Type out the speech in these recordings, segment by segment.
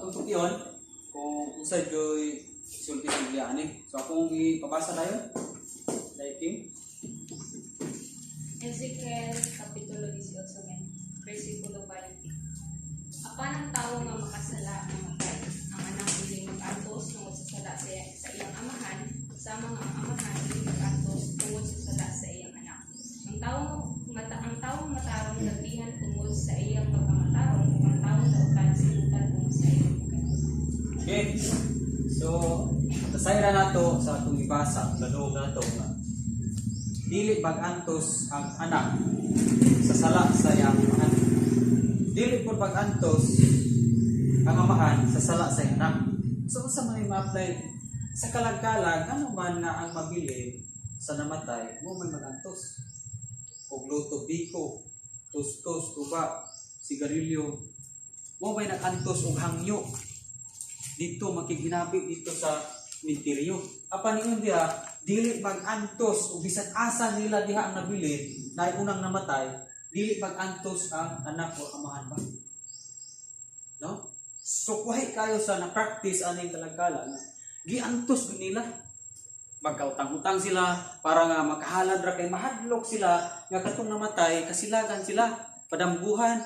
atong tukion kung unsa joy sulti sa Biblia ani. So akong ipabasa dayon. Dai Kim. Ezekiel Kapitulo 18, versikulo 5. Apan ang tawo nga makasala mamatay. Ang anak dili mag-antos tungod sa sala sa iyang amahan, sama nga ang amahan dili mag-antos tungod sa sala sa iyang anak. Ang tawong matarong gantihan tungod sa iyang pagkamatarong, ug ang tawong dautan silutan tungod sa iyang pagkadautan. Okay. So, tasayra nato sa atong gibasa, lanog nato nga dili pag-antos ang anak sa sala sa iyang amahan. Dili pud pag-antos ang amahan sa sala sa iyang anak. So unsa man ay ma-apply sa kalagkalag, ano man nga ang mabilin sa namatay, mo may mag-antos. Og luto biko, tustos, tuba, sigarilyo, mo may nag-antos og hangyo dito makighinabi dito sa minteryo. Apan ingon diha, dili mag-antos o bisan asa nila diha ang nabilin na unang namatay, dili mag-antos ang anak o amahan ba? No? So kuhay kayo sa na-practice aning kalagkalag, giantos gud nila. Magkautang-utang sila para nga makahalad ra kay mahadlok sila nga katong namatay kasilagan sila padamguhan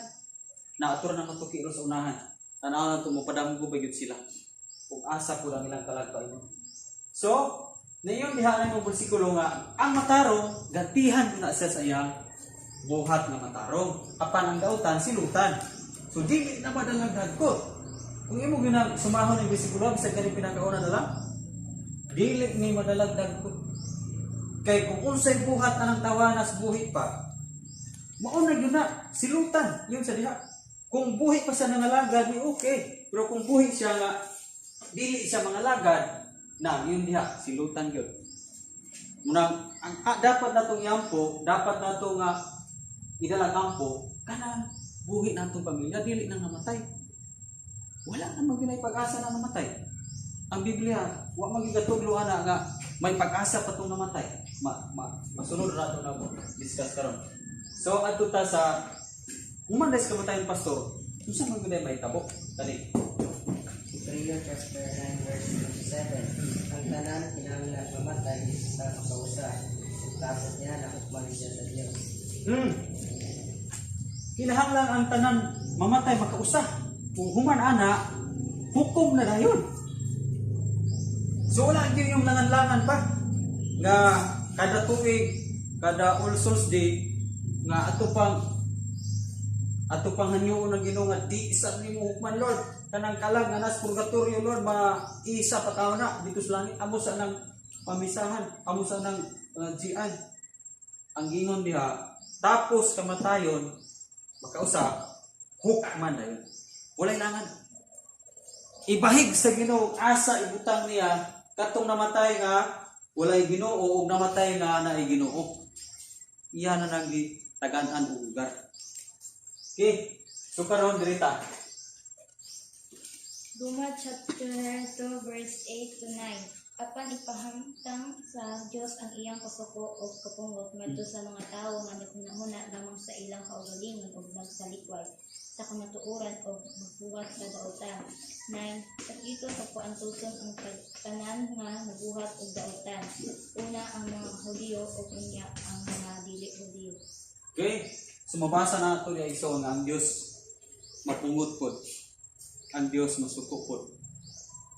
na ato ra na matuki ro sa unahan. Tanaw na to mo padamgo ba gyud sila ug asa pud ang ilang kalag pa. So, nayon diha na yung bersikulo nga ang matarong gantihan na siya sa iyang buhat nga matarong. Apan ang dautan silutan. So dili na madalag dagkot. Kung imo ginang sumahon ang bersikulo bisag kani pinakauna na lang, dili ni madalag dagkot. Kay kung unsay buhat anang tawanas buhi pa, mao na yun na, silutan, yun sa diha. Kung buhi pa siya nangalagad, ni okay. Pero kung buhi siya nga, dili siya mangalagad, na yun diha, silutan yun. Munang, ang dapat natong iampo, dapat nato nga idalag ampo, kanang buhi natong pamilya, dili nang namatay. Wala naman ginay pag-asa na namatay. Ang Biblia, wa man gigatuglo ana nga may pag-asa pa tong namatay. Ma, ma, masunod na nato na discuss karon. So adto ta sa human sa kamatayon, pastor. Unsa man gyud mahitabo? Kani. Hebreo chapter 9 verse 27. Ang tanan kinahanglan mamatay sa makausa. Ug tapos niya nahukman siya sa Dios. Kinahanglan ang tanan mamatay makausa. Kung human ana, hukom na dayon. So wala gyud yung langan-langan pa nga kada tuig, kada All Souls Day nga ato pang hanyuon ng Ginoo nga di sa nimo hukman, Lord, kanang kalag nga nas purgatorio, Lord, ma isa pa tawo na dito sa langit, amo sa nang pamisahan, amo sa nang GI. Ang gingon diha, tapos kamatayon makausa, hukman na yun, walay langan. Ibahig sa Ginoo asa ibutang niya katong namatay nga walay Ginoo ug namatay nga naay Ginoo. Iya na nang tagan-an og lugar. Okay, so karon diri ta. Roma chapter 2 verse 8 to 9. Apan ipahamtang sa Dios ang iyang kasuko ug kapungot ngadto sa mga tawo nga naghunahuna lamang sa ilang kaugalingon ug nagsalikway sa kamatuoran ug magbuhat sa dautan. 9. Sakiton ug paantuson ang tanan nga nagbuhat og dautan. Una ang mga Hudiyo ug unya ang mga dili Hudiyo. Okay, so mabasa na ito niya iso nga ang Dios mapungot pod. Ang Dios masuko pod.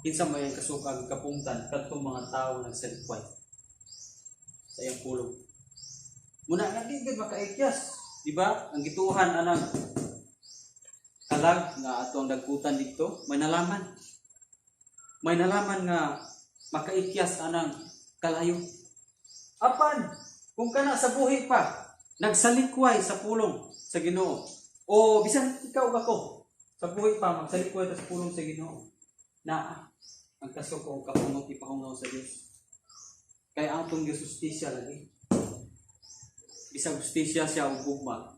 Kinsa may ang kasukag kapungtan kadtong mga tawo nagsalikway sa iyang pulong. Muna nga di gid makaikyas, di ba? Ang gituohan anang kalag nga ato ang dagkutan dito, may nalaman. May nalaman nga makaikyas anang kalayo. Apan kung kana sa buhi pa nagsalikway sa pulong sa Ginoo, o bisan ikaw ako sa buhi pa magsalikway ta sa pulong sa Ginoo, naa ang kasuko o kapungot ipahungaw sa Dios. Kay ang atong Dios hustisya lagi. Bisag hustisya siya og gugma,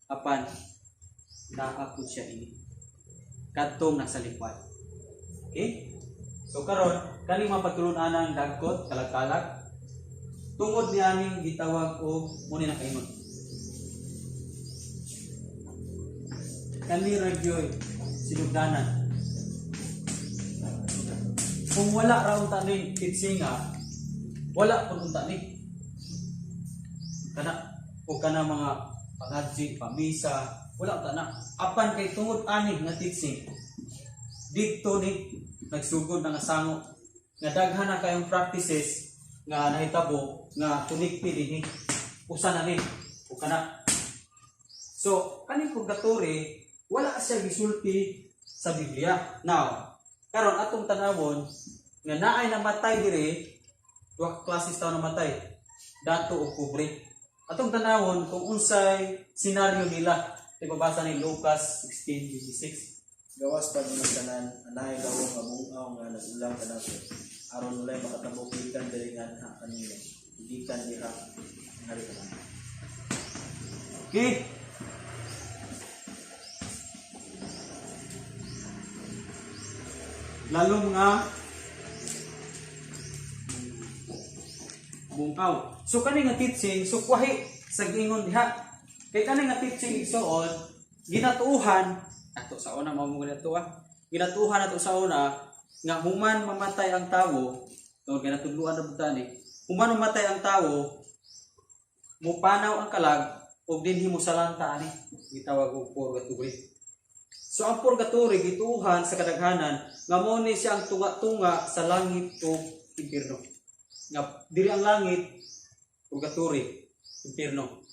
apan naa pud siya ini kadtong nasalikway. Okay, so karon kani mga pagtulun-anan dagkot kalag-kalag tungod ni aning gitawag og muni na kaingon kani ra gyoy sinugdanan. Kung wala ra unta ning teaching nga, wala pud unta ni. Kana o kana mga pangadji, pamisa, wala unta na. Apan kay tungod ani nga teaching, didto ni nagsugod na nga sango nga daghan na kayong practices nga nahitabo nga connected dinhi, usa na ni o kana. So kaning purgatory, wala siya gisulti sa Biblia. Now karon, atong tanawon nga naay namatay diri. Duha ka klases tao namatay, dato o pobre. Atong tanawon kung unsay senaryo nila. Ipabasa ni Lucas 16:26. Gawas pa ining tanan, anaay lawom nga bung-aw nga nag-ulang kanato, aron walay makatabok gikan diri nganha kanimo, gikan diha nganhi kanamo. Okay. Lalom nga bung-aw. So kani nga teaching, so kwahi sa giingon diha. Kay kani nga teaching, igsoon, ginatuohan ato sa una, mao mo ginatuo. Ginatuohan ato sa una nga human mamatay ang tawo, tungod kay natudloan na buta ni. Human mamatay ang tawo, mupanaw ang kalag ug dinhi mo salanta ani gitawag og purgatory. So ang purgatory, gituohan sa kadaghanan nga mao ni siya ang tunga-tunga sa langit o impierno. Nga diri ang langit, purgatory, impierno.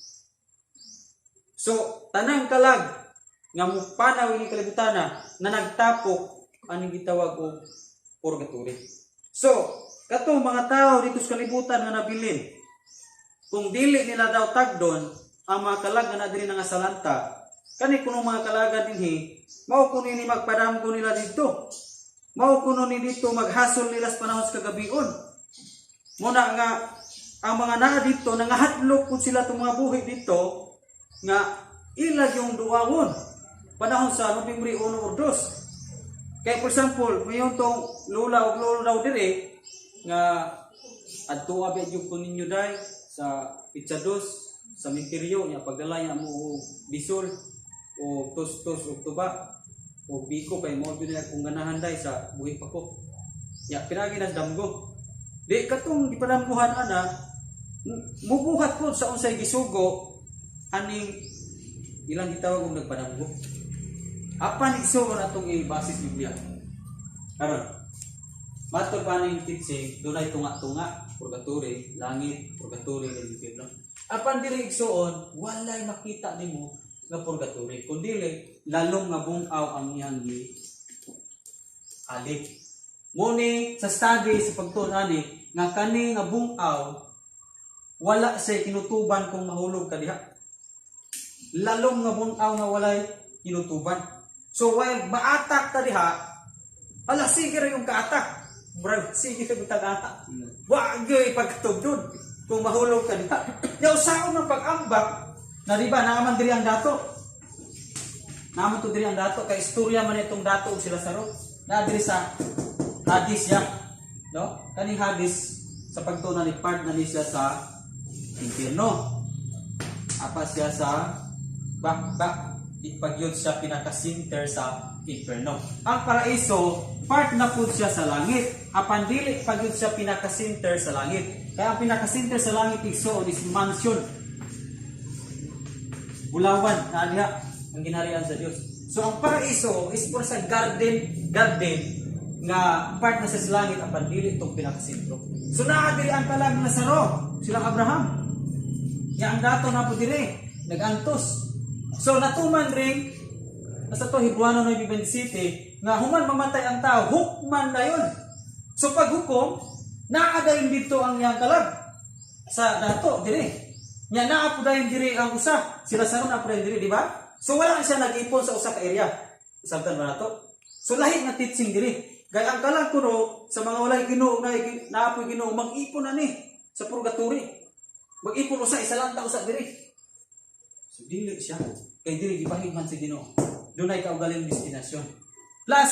So tanang kalag nga mupanaw ini kalibutana na nagtapok aning gitawag og purgatory. So katong mga tao dito sa kalibutan nga nabilin, kung dili nila daw tagdon ang mga kalag nga na diri nga salanta, kani kuno mga kalaga dinhi, mao kuno ni magpadamgo nila didto. Mao kuno ni dito maghasol nila sa panahon sa kagabion. Muna nga ang mga naa dito nangahatlok kun sila tong mga buhi dito nga ila yung duwawon panahon sa Nobyembre 1 or 2. Kay for example, mayon tong lola ug lolo daw dire nga adto abi gyud ko ninyo day sa petsa 2 sa menteryo niya, pagdala niya mo og bisol o tos-tos og tuba o biko kay mo gyud na kung ganahan day sa buhi pa ko. Ya pinagi nas damgo. Di katong gipadamguhan ana, mubuhat ko sa unsay gisugo aning ilang gitawag og nagpadamgo. Apan igsuon atong i-basis Biblia. Karon, matod pa ning teaching, dunay tunga-tunga, purgatory, langit, purgatory, ug impierno. Apan diri, igsuon, walay makita nimo nga purgatory, kundi lalom nga bung-aw ang iyang gi ali. Muni sa study sa pagtuon ani nga kani nga bung-aw, wala say kinutuban kung mahulog ka diha. Lalom nga bung-aw nga walay kinutuban. So while maatak ta diha, ala, sige ra yung kaatak. Murag sige ra yung tag-atak. Wa gyud pagkatugdod kung mahulog ka diha. Yaw saon ang pag-ambak na di ba naaman diri ang dato. Naaman to diri ang dato kay istorya man itong dato ug sila Lazaro. Na diri sa Hades ya. No? Kaning Hades sa pagtuon ni part na ni siya sa impierno. Apa siya sa ba ba ipagyod siya pinaka-center sa impierno. Ang paraiso, part na po siya sa langit. Apan dili pagyud siya pinaka-center sa langit. Kaya ang pinaka-center sa langit, igsoon, is mansion. Bulawan na diha ang ginharian sa Dios. So ang paraiso is for sa garden, garden nga part na sa langit apan dili itong pinakasentro. So naa diri ang kalag na Lazaro, silang Abraham. Ya ang dato na po dire, nagantos. So natuman ring nasa to Hebreano 9:27 nga human mamatay ang tao, hukman na yun. So pag hukom, naa dayon dito ang iyang kalag sa dato dire. Nya naa po dayon diri ang usa, sila sa naa po dayon diri, di ba? So wala siya nag-ipon sa usa ka area. Sabtan ba nato? So lahi nga teaching diri. Gay ang kalag kuno sa mga walay Ginoo na naa poy Ginoo, mag-ipon ani sa purgatory. Mag-ipon usa, isalanta usa diri. So dili siya kay diri gibahin man sa Ginoo. Dunay kaugaling destinasyon. Plus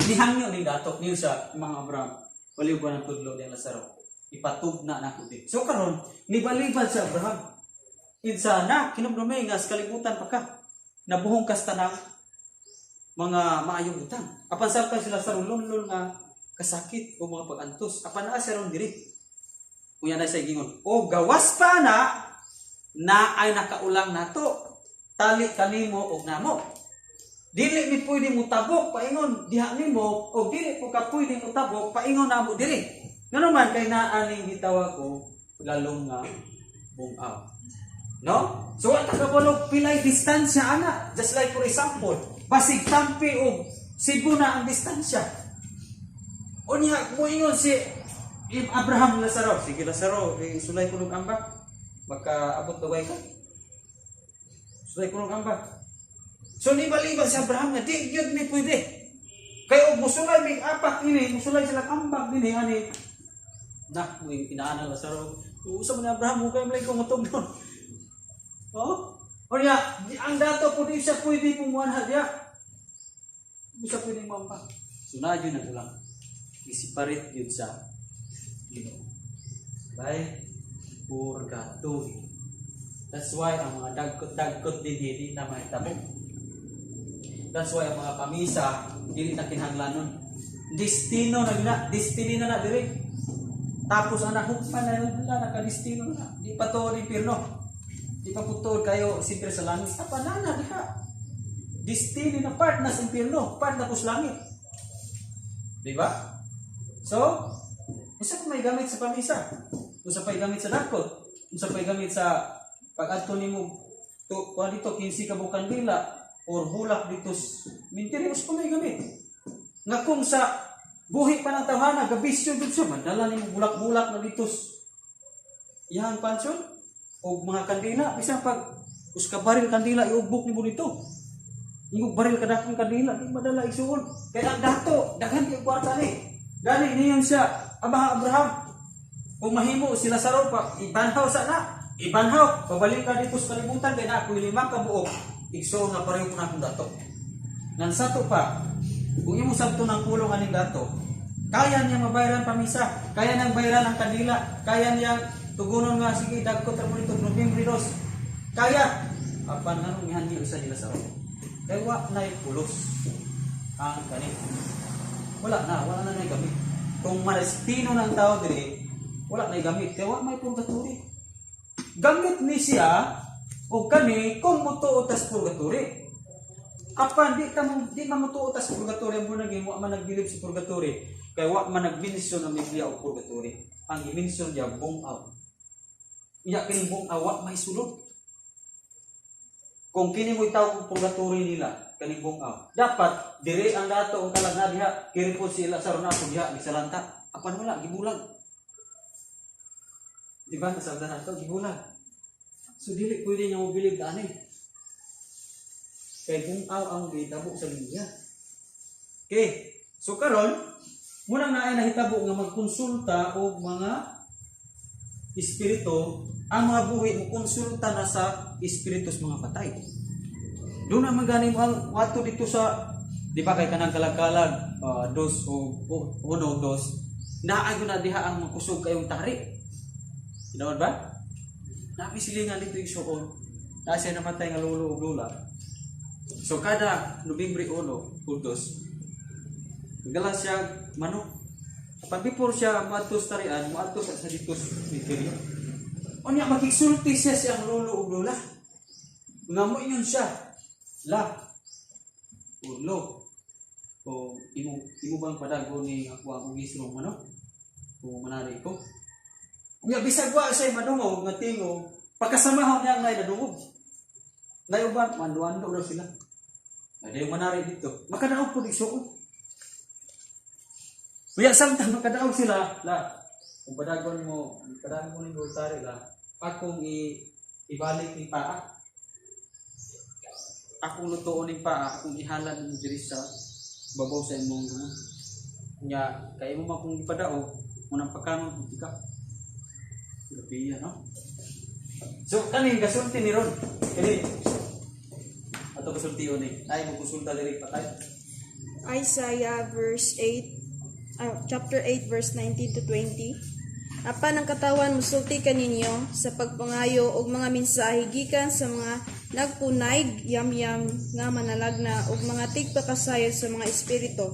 nihangyo ning dato niyo sa mga Abraham. Waliw ba ng tudlo ni Lazaro? Ipatugna na ko di. So karon nibalibad sa Abraham. Insa na kinumdume nga sa kalibutan pa ka. Nabuhong kas tanang mga maayong butang. Apan sa sila sa lunlun nga Kasakit o mga pag-antos. Apan naa siya ron diri. Unya na siya gingon. O gawas pa na na ay nakaulang nato. Tali kanimo og namo. Dili mi pwede mutabok paingon diha nimo o dili po ka pwede mutabok paingon namo diri. Ngano man kay naa ning gitawag og lalom nga bungaw. No? So wa ta kabalo pilay distansya ana. Just like for example, basig Tampi og Cebu na ang distansya. Unya moingon si Abraham Lazaro. Sige Lazaro, eh, sulay ko og ambak. Makaabot dugay ka. Sulay ko og ambak. So nibaliban si Abraham nga di gyud mi pwede. Kay og musulay mig apak ini, musulay sila ambak dinhi ani. Nah, mo inaana Lazaro. Usa man ni Abraham mo kay malay ko matugnon. Oh? Unya, ang dato po di siya pwede pumuanha diya. Di siya pwede muambak. So na yun ang ulang. Isiparit yun sa Ginoo. By purgatory. That's why ang mga dagkot-dagkot din hindi na mahitabo. That's why ang mga pamisa dili na kinahanglanon. Destino na na, destiny na na diri. Tapos anak hukman na yun, wala naka-destino na. Di pa to impierno. Di pa putol kayo siyempre sa langit. Apa na na diha. Destiny na part na sa impierno, part na sa langit. Di ba? So, unsa pa may gamit sa pamisa? Unsa pa gamit sa dakot? Unsa pa gamit sa pag-adto nimo to kuha dito 15 ka buok kandila or bulak dito mintiri, unsa pa may gamit? Nga kung sa buhi pa ng tawhana gabisyo gud siya, madala nimo bulak-bulak na dito iyang pansyon o mga kandila, bisan pag usa ka baril kandila iugbok nimo dito. Ingog baril kadakong kandila, di madala igsuon. Kay ang dato, daghan kay kwarta ni. Gani niyon siya, Ama Abraham. Kung mahimo sila sa pa, ibanhaw sa na. Ibanhaw, pabalik ka dito sa kalibutan kay na ako'y lima ka buok. Igsuon nga pareho ko na akong dato. Ngan sa to pa, kung imo sabto ng pulong aning dato, kaya niya mabayaran pamisa, kaya niyang bayaran ang kandila, kaya niyang tugunon nga sige dagko tra mo dito Nobyembre 2. Kaya apan nganong gihanyo sa nila sa? Kay wa nay pulos ang kani. Wala na nay gamit. Kung malestino ng tao diri, wala nay gamit. Kay wa may purgatory. Gamit ni siya o kani kung mutuo tas purgatory. Apan di ka mo di man mutuo tas purgatory ang bunag wa man nagbilib sa purgatory. Kay wa man nagmension ang Biblia og purgatory. Ang gimension niya bungaw. Iya kining bungaw wa may sulod. Kung kini mo itawag og purgatory nila kaning bungaw, dapat diri ang dato ang kalag na diha, kiri po sila sa na diha gisalanta. Apan wala gibulag. Di ba nasalta na to gibulag. So dili pwede nga mo bilib ani. Kay bungaw ang gitabo sa Biblia. Okay. So karon, munang naay nahitabo nga magkonsulta og mga espiritu, ang mga buhi mo konsulta na sa espiritu sa mga patay. Doon na man gani mo ang wato dito sa, di ba kay kanang kalagkalag dos o uno dos naa gyud na diha ang makusog kayong tari. Tinuod ba? Napi silingan dito igsuon. Na siya namatay nga lolo ug lola. So kada Nobyembre 1 o 2, nagdala siya manok. Pag before siya moadto sa tarian, moadto sa dito sa cemetery. Unya makigsulti siya siyang lolo ug lola. Nga mo ingon siya. La. Ulo. O imo imo bang padago ni ako akong gisrong manok? O manari ko. Unya bisag wa siya madungog nga tingog, pagkasamahon niya ngay nadungog. Nay uban mando-ando daw sila. Ay yung manari dito. Makadaog po igsuon. Unya samtang makadaog sila, la, kung padagon mo, padagon mo ning tari la, akong ibalik ning paa. Akong lutuon ning paa, akong ihalan mo diri sa babaw sa imong ano. Nya kay imo man kung ipadaog, munang pagkanon kung tika. Grabe yan, no? So, kaning gasulti ni Ron. Kani. Ato gasulti ni. Ay mo konsulta diri patay. Isaiah verse 8, chapter 8 verse 19 to 20. Apan ang katawan musulti kaninyo sa pagpangayo og mga mensahe gikan sa mga nagpunayg yamyam nga manalagna og mga tigpakasayod sa mga espiritu.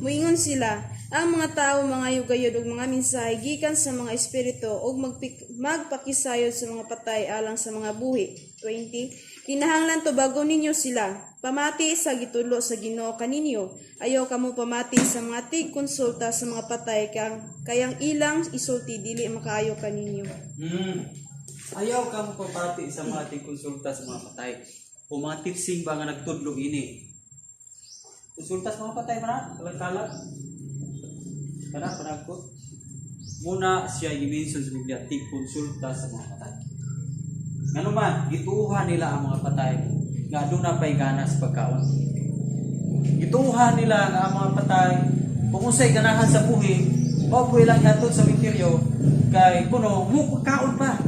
Muingon sila, ang mga tawo mangayo gayud og mga mensahe gikan sa mga espiritu ug magpakisayod sa mga patay alang sa mga buhi. 20. Kinahanglan tubagon ninyo sila. Pamati sa gitudlo sa Ginoo kaninyo. Ayaw kamo pamati sa mga tigkonsulta sa mga patay kang kayang ilang isulti dili makaayo kaninyo. Ayaw ka mo papati sa mga tigkonsulta sa mga patay. O mga tipsing ba nga nagtudlo ini. Konsulta sa mga patay man na, kalag-kalag. Kana panagkot. Muna siya i-mention sa Biblia, tigkonsulta sa mga patay. Ngano man, gituuhan nila ang mga patay nga aduna pa'y gana sa pagkaon. Gituuhan nila nga ang mga patay kung unsay ganahan sa buhi, mao po ilang ihatod sa misteryo kay kuno mukaon pa.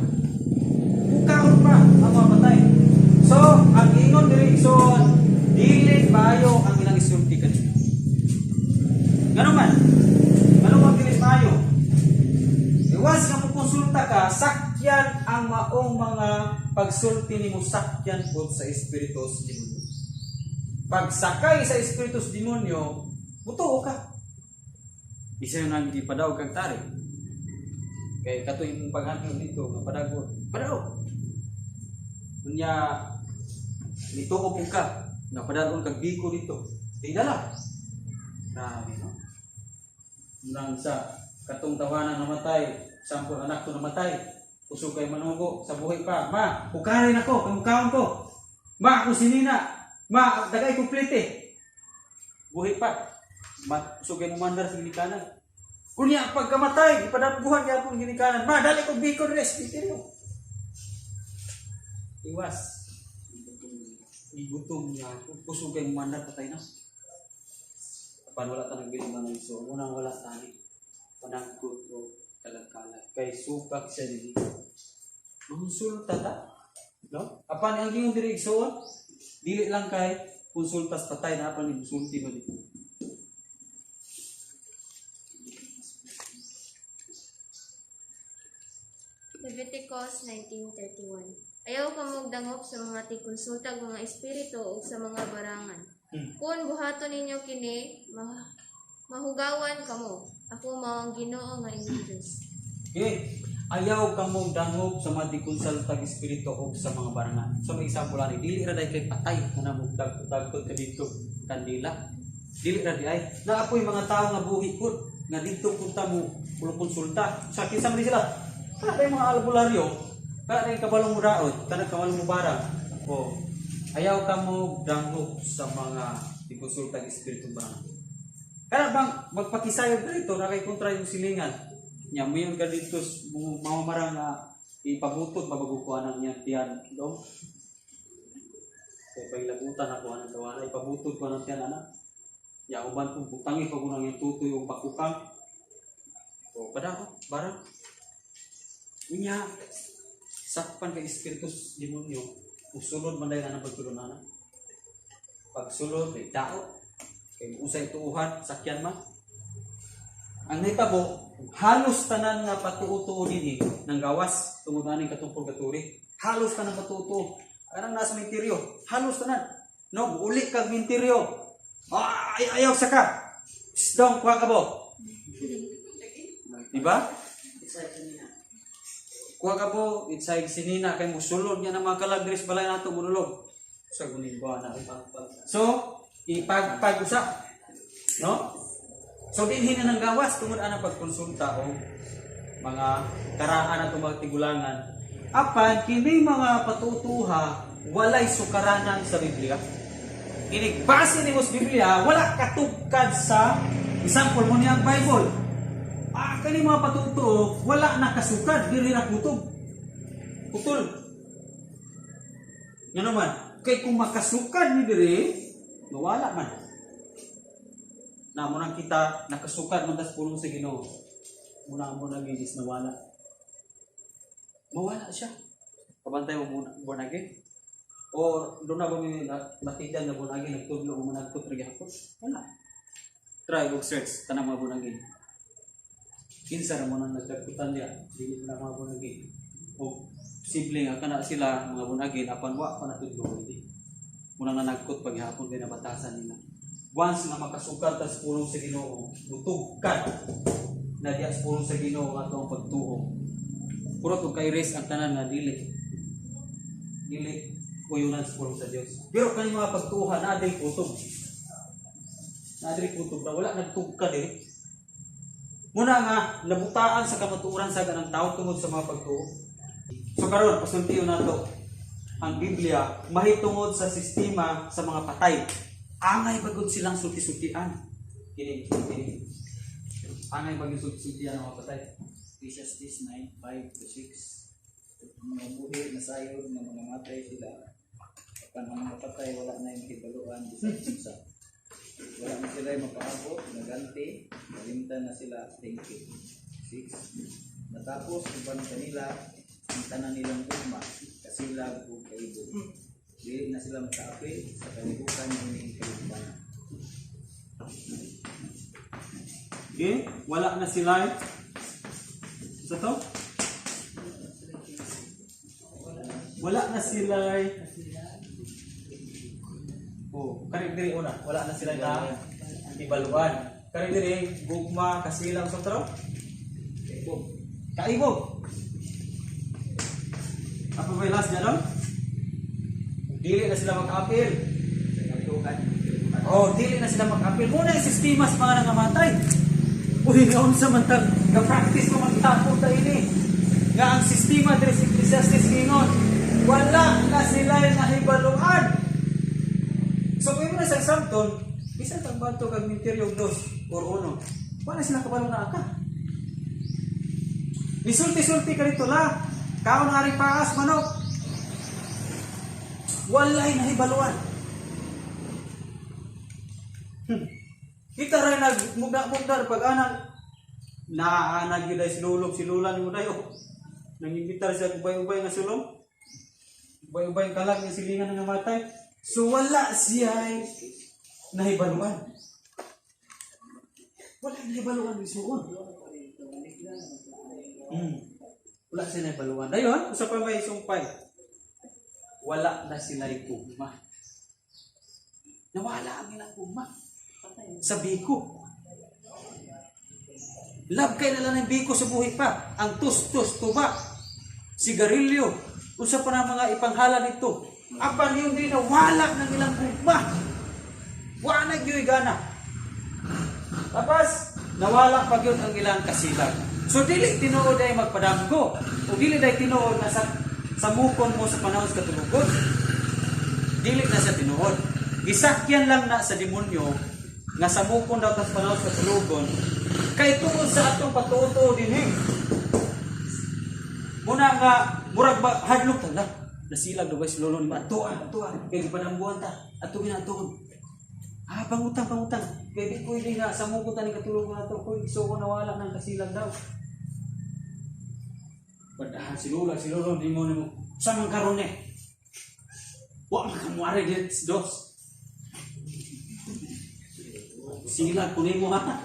Mukaon pa ang mga patay. So, ang ingon diri igsoon, dili maayo ang ilang isulti kanila. Ngano man? Ngano man dili maayo? Iwas nga mo konsulta ka, sakyan ang maong mga pagsulti nimo, sakyan po sa espiritu sa demonyo. Pagsakay sa espiritu sa demonyo, mutuo ka. Isa yun ang ipadaog kang tari. Kay kato imong paghandlong dito, nga padago, padaog. Unya, nituo po ka, nga padagon kag biko dito. Di dala. Grabe, no? Nang sa katong tawanan namatay, sampol anak to namatay, kusog kay manugo sa buhay pa. Ma, hukarin ako, kamukaon ko. Ma, ako sinina. Ma, dagay kumplete. Buhay pa. Ma, kusog kay mumandar sa ginikanan. Unya, pagkamatay, ipadagbuhan gyapon ginikanan. Ma, dali ko biko res, dito. Iwas. Gigutom niya ako. Kusog kay mumandar, patay na. Apan wala ta nagbili man ng so, unang wala tani. Panangkot o kalag-kalag. Kay supak siya dili. Konsulta ta. No? Apan ang gingon diri igsoon, dili lang kay konsulta sa patay na apan isulti mo dito. Leviticus 19:31. Ayaw kamog dangop sa mga tigkonsultag mga espiritu ug sa mga barangan. Kung buhaton ninyo kini, mahugawan kamo. Ako mao ang Ginoo nga inyong Dios. Okay. Ayaw kamo dangop sa mga tigkonsultag espiritu o sa mga barangan. So may example ani, dili ra day kay patay nga namugdag-dagkot ka dito kandila. Dili ra di ay. Naapoy mga tawo nga buhi pud nga didto punta mo kulo konsulta. Sa kinsa man di sila? Kana day mga albularyo, kana day kabalong mo daot, kana kabalong mo barang. O ayaw kamo dangop sa mga tigkonsultag espiritu barangan. Kana bang magpakisayod dito na kay kontra yung silingan. Nya mayon ka dito mamamarang nga ipabutod mabagukuan ang iyang tiyan do. Kay paglabutan ako anang tawana ipabutod ko ang tiyan ana. Ya uban kung butangi ko nang iyang tutoy og bakukang. O pada ko barang. Unya sakpan kay espiritus demonyo usulod man dahil anang pagsulod ana. Pagsulod ay tao kay usay tuuhan sakyan man. Ang nahitabo, halos tanan nga patuo-tuo dinhi nang gawas tungod aning katungkol katuri. Halos tanan patuo-tuo. Anang nasa minteryo, halos tanan. No, uli kag minteryo. Ay, ayaw saka. Shh, dong, kuha ka bo. Diba? Kuha ka bo, itsay sinina kay musulod niya ng mga kalagris balay nato munulog. Sa gunin ba na. So, ipagpag-usa. No? So dinhi na nang gawas tungod ana pagkonsulta o mga karaan at mga tigulangan. Apan kini mga patutuha walay sukaranan sa Biblia. Inig base nimo sa Biblia, wala katugkad sa example mo niya ang Bible. Kani mga patutuo wala nakasukad diri ra kutob. Putol. Ngano man, kay kung makasukad ni diri, mawala man. Na mo nang kita nakasukad man tas pulong sa Ginoo. Muna mo nang is nawala. Mawala siya. Kabantay mo muna born again. Or doon na ba may nakita na born again nagtudlo mo nagkot ra gyapon? Wala. Try og search tanang mga born again. Kinsa ra mo nang nagdagkutan niya, dili na mga born again. O posible nga kana sila mga born again apan wa pa natudlo ini. Muna na nagkot paghapon kay nabatasan nila. Once nga makasukad ta sa pulong sa Ginoo, mutugkad na diya sa pulong sa Ginoo ato ang pagtuo. Puro to kay risk ang tanan nga dili. Dili kuyunan sa pulong sa Dios. Pero kani mga pagtuohan naa diri kutob. Naa diri kutob na wala nagtugkad diri. Muna nga nabutaan sa kamatuoran sa ganang tao tungod sa mga pagtuo. So karon pasultiyon nato ang Biblia mahitungod sa sistema sa mga patay. Angay bagod silang sulti-sultian. Kini kini. Angay bagod sulti-sultian ang mga patay. Ecclesiastes 9, 5 to 6. Ang mga buhi na sayod nga mga matay sila. Apan ang mga patay wala na yung mahibaluan bisan unsa. Wala na sila mapaabot, naganti, kalimtan na sila, thank you. 6. Natapos uban kanila ang tanan nilang gugma, kasilag ug kaibog. Dili na sila makaapil sa kalibukan ining kalumpanan. Okay? Wala na sila. Sa to? Wala na sila. Oh, kani diri una, wala na sila na ibaluan. Kani diri gugma kasilang sa tro? Kaibog. Kaibog. Apa ba yung last niya doon? Dili na sila mag-apil. Oh, dili na sila mag-apil. Muna yung sistema sa mga nangamatay. Uy, ngaon sa man tang ga-practice mo magtapon ta ini. Nga ang sistema diri sa Ecclesiastes ngingon, wala na sila nahibaluan. So kung mo na sa samton, bisan kang banto kag minteryo dos or uno, wala sila kabalo na ka. Nisulti-sulti ka dito la. Kaon nga rin paas manok. Walay nahibaluan. Kita rin nagmugda-mugda pag anak naanag yun ay silulog silulan mo dayo. Nangimbitar siya ubay-ubay nga sulong. Ubay-ubay ang kalag ng silingan ng namatay. So wala siya ay nahibaluan. Wala nahibaluan isuon. Wala siya nahibaluan. Dayon, usa pa may sumpay. Wala na sila gugma. Nawala ang ilang gugma. Sa biko. Love kay na lang ng biko sa buhi pa. Ang tus-tus, tuba, sigarilyo, unsa pa na mga ipanghala nito. Apan yung di nawala ng ilang gugma. Wa na gyud gana. Tapos, nawala pa gyud ang ilang kasilag. So dili tinuod ay magpadamgo. O dili day tinuod na sa mukon mo sa panahon sa katulugon. Dili na sa tinuod. Gisakyan lang na sa demonyo nga sa mukon daw tas panahon sa katulugon. Kay tungod sa atong patuo-tuo dinhi. Muna nga murag ba hadlok ta la. Nasilag daw si lolo ni Ato ah, ato ah. Kay gipanambuhan ta. Ato ginatuon. Ah, pangutang, pangutang. Kay di pwede nga sa mukon ta ni katulugon ato ko so ko nawala ng kasilag daw. Padahan si Lola, si Lolo, di mo nimo. Sa man karon eh? Wa man kamuari dit dos. Silag kunin mo ha.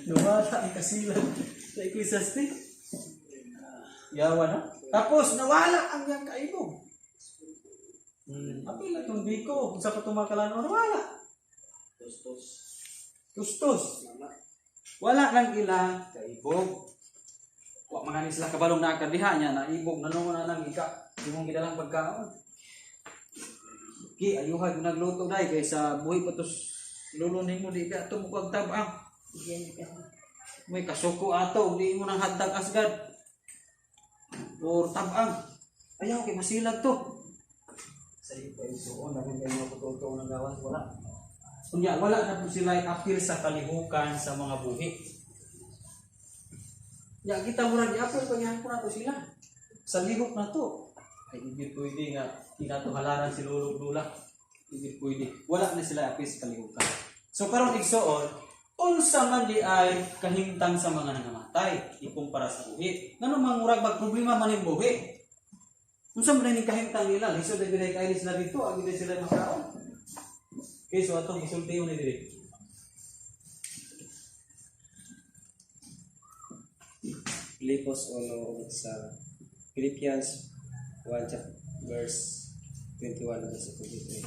Nawala ang kasilag sa Ecclesiastes. Yawa na. Tapos nawala ang iyang kaibog. Apil na itong biko. Kung sa patumakalan, nawala. Tustos. Tustos. Wala nang ilang kaibog. Wa man gani sila kabalong nakadiha niya na ibog na na lang ika imong gidalang pagkaon. Ki ayuha gyud nagluto dai kay sa buhi pa tos lulo nimo di ka ato mo kag tabang. May kasuko ato di mo nang hatag asgad. Or tabang. Ayaw kay masilag to. Sa iyo pa isuon na kay mga patuto ng gawas wala. Unya wala na po sila apil sa kalihukan sa mga buhi. Ya kita murag giapil pangyahapon nato sila. Sa lihok na to. Ay hindi pwede nga kinatuhalaran si lolo lula. Hindi pwede. Wala na sila apil sa kalihukan. So karon igsoon, unsa man di ay kahimtang sa mga nangamatay ikumpara sa buhi. Ngano mangurag magproblema man ning buhi? Unsa man ning kahimtang nila? Lisod na gyud kay sila dito, agi na sila makaon. Okay, so atong isulti ni diri. Filipos 1 sa Philippians 1 verse 21 sa 23.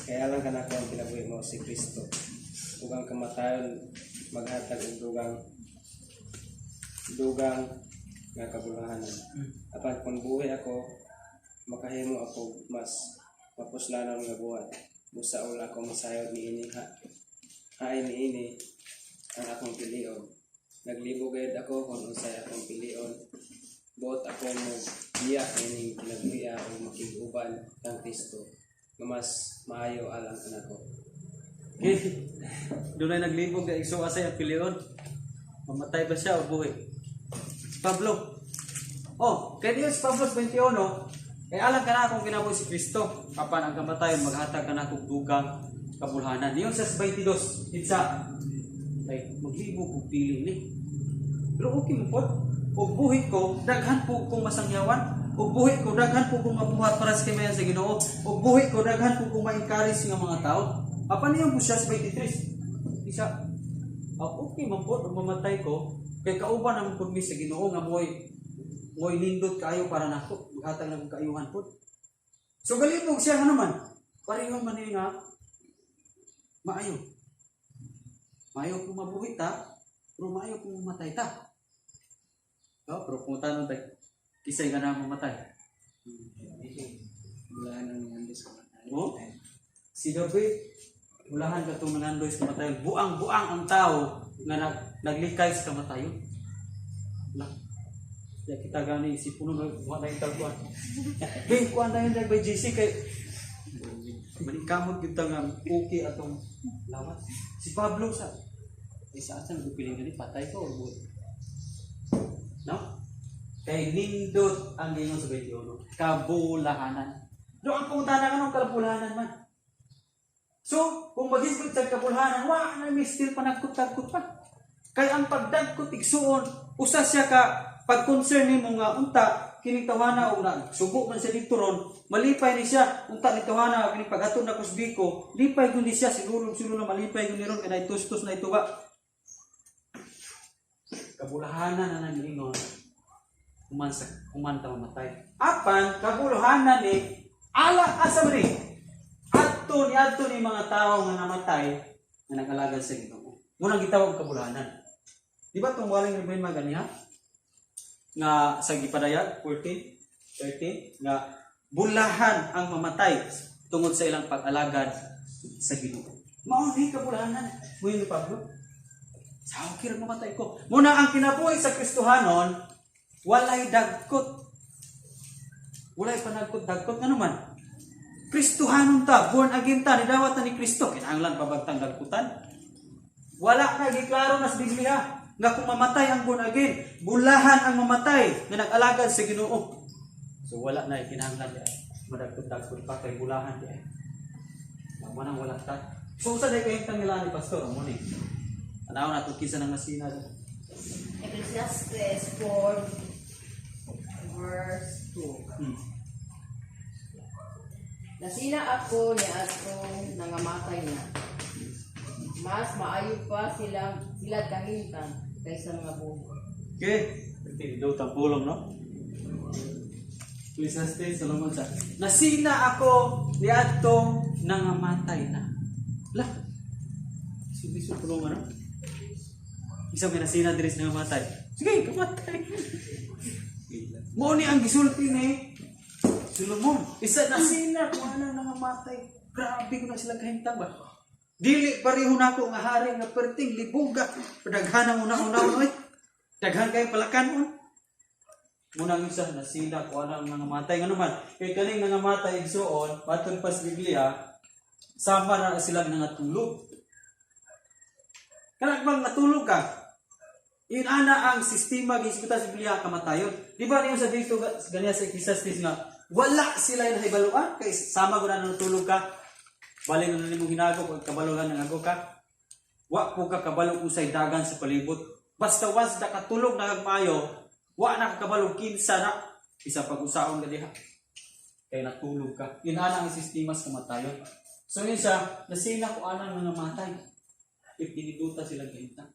Kay alang kanako ang kinabuhi mao si Kristo ug ang kamatayon maghatag og dugang dugang nga kabulahanan. Apan kung buhi ako, makahimo ako mas mapuslanon nga buhat. Busa wala ako masayod niini, ha, hain niini ang akong pilion. Naglibog gayud ako kung unsay akong pilion. Buot ako mo biya ining kinabuhia ug makig-uban kang Kristo nga mas maayo alang kanako. Okay. Dunay naglibog na igso asay ang pilion. Mamatay ba siya o buhi? Si Pablo. Oh, kay Dios Pablo 21, kay alang kana akong kinabuhi si Kristo, apan ang kamatayon maghatag kanako og dugang kabulhanan. Niyon sa 22, kinsa ay maglibog og pili ni. Pero okay mo pod. Og buhi ko, daghan po kong masangyawan. Og buhi ko, daghan po kong mabuhat para sa kamayan sa Ginoo. Og buhi ko, daghan po kong ma-encourage nga mga tao. Apan niyon po siya sa 23. Isa, okay man po, ug mamatay ko, kay kauban naman pud mi sa Ginoo nga mo'y mo'y nindot kaayo para nako, maghatag na kong kaayuhan pod. So galibog siya nga naman. Pareho man ni nga maayo. Maayo kung mabuhi ta, pero maayo kung mamatay ta. No, pero kung tanong tayo, kisay ka na mamatay. Bulahan ang nangandoy sa kamatayon. Oh? Si David, ulahan ka itong nangandoy sa kamatayon. Buang-buang ang tao nga naglikay sa kamatayon. Lah. Ya kita gani si puno na buhat na yung tagkuan. Hey, kuan na yun by JC kay maningkamot gyud ta nga okay atong lawas. Si Pablo sa isa asa nagpiling gani, patay ko or buhay? No? Kay nindot ang gingon sa 21. Kabulahanan. Do ang pangutana kanong kabulahanan man. So, kung maghisgot sa kabulahanan, wa na may still pa nagkut-tagkot pa. Kay ang pagdagkot igsuon, usa siya ka pag-concern nimo nga unta kining tawana og na subo man siya dito ron, malipay ni siya unta ni tawana kining paghatod na kusbiko, lipay gyud ni siya siguro siguro na malipay gyud ni ron kay tustos na ituba. Kabulahanan na nang human sa human ta mamatay. Apan kabuluhanan ni ala asa man ni adto ni mga tao nga namatay nga nag-alagad sa Ginoo. Munang gitawag kabuluhanan. Di ba tong waling remain maganiha? Nga sa gipadayag 14, 13 nga bulahan ang mamatay tungod sa ilang pag-alagad sa Ginoo. Mao ni kabulahanan. Muingon ni Pablo. Sa okay ra mamatay ko. Muna ang kinabuhi sa Kristohanon walay dagkot. Walay panagkot-dagkot nga naman. Kristohanon ta, born again ta, nidawat na ni Kristo. Kinahanglan pa bagtang dagkutan? Wala na, giklaro na sa Biblia nga kung mamatay ang born again, bulahan ang mamatay nga nag-alagad sa Ginoo. So wala na, kinahanglan di ay madagkot-dagkot pa kay bulahan di ay. Wala wala ta. So usa day kahimtang nila ni pastor mo ni. Tanaw na to kinsa nang masina. Ecclesiastes 4 verse 2. Nasina ako ni atong nangamatay na. Mas maayo pa sila sila kahimtang kaysa mga buhi. Okay. Daw tampulong, no? Ecclesiastes, Solomon sa nasina ako ni atong nangamatay na. Lah. Subi pulong ano? Isa may nasina diri sa nangamatay. Sige, kamatay. Mao ni ang gisulti ni Solomon. Isa nasina kung anang nangamatay. Grabe ko na sila kahimtang ba. Dili pareho nako nga hari nga perting libuga. Padaghan ang una-una oy. Daghan kay palakan. Munang isa nasina ko anang nangamatay ngano man kay kaning nangamatay igsuon matod pa sa Biblia sama na sila nangatulog. Kanang bang natulog ka? Inana ang sistema gisgutan sa Biblia kamatayon. Di ba niyo sa dito ganiya sa Ecclesiastes nga wala sila nahibaluan kay sama ko na natulog ka. Balin na nimo ginago pag kabalo lang nagago ka. Wa po ka kabalo usay dagan sa palibot. Basta once nakatulog na kag maayo, wa na ka kabalo kinsa na isa pag-usaon ka diha. Kay natulog ka. Inana ang sistema sa kamatayon. So yun siya, nasina ko anang nangamatay. Ipiniduta sila kahimtang.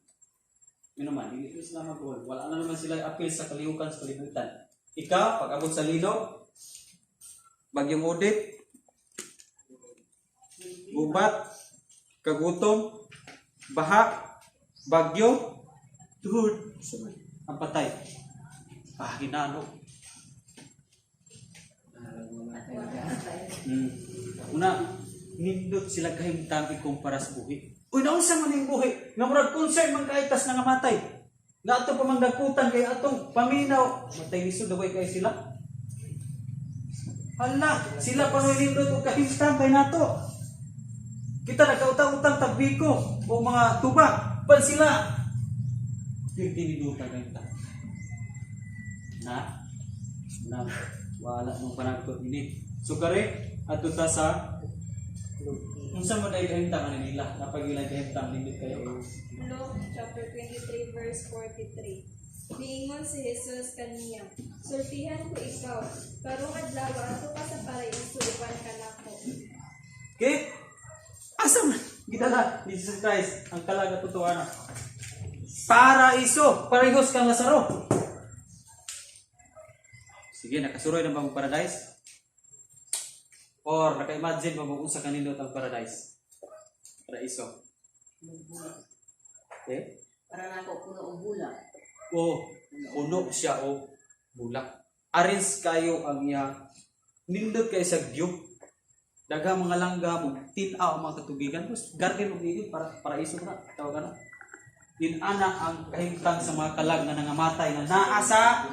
Yun naman, hindi ko sila mag Wala na naman sila apil sa kalihukan sa kalibutan. Ikaw, pag abot sa linog, bagyong audit, Gubat, kagutom, baha, bagyo, tuhod, ang patay. Ah, ginano. Una, nindot sila kahimtang ikumpara sa buhi. Uy, naunsa man ning buhi? Nga murag concern man kay tas nangamatay. Nga ato pa man dagkutan kay atong paminaw, matay lisod daway kay sila. Hala, sila pa noy nindot og kahimtang kay nato. Kita nagkautang-utang tagbiko o mga tuba, pan sila. Pirti nindutan kahimtang. Na, na, wala mong panagkot ini. So kare, adto ta sa unsa man dahil kahimtang ani nila, napagilay kahimtang nindot kayo. Luke chapter 23 verse 43. Niingon si Jesus kaniya, "Sultihan ko ikaw, karong adlaw adto ka sa paraiso uban kanako." Okay? Asa man gidala ni Jesus Christ ang kalag at totohanan? Paraiso, parehos kang Lazaro. Sige, nakasuroy na ba ang paradise? Or naka-imagine ba mo unsa kanindot ang paradise? Paraiso. Okay? Para nako puno og bulak. O puno siya o bulak. Arins kayo ang iya nindot kay sa view. Daghang mga langgam ug tin-aw ang mga katubigan. Tapos garden ug Eden para paraiso na tawag ana. Inana ang kahimtang sa mga kalag nga nangamatay nga naa sa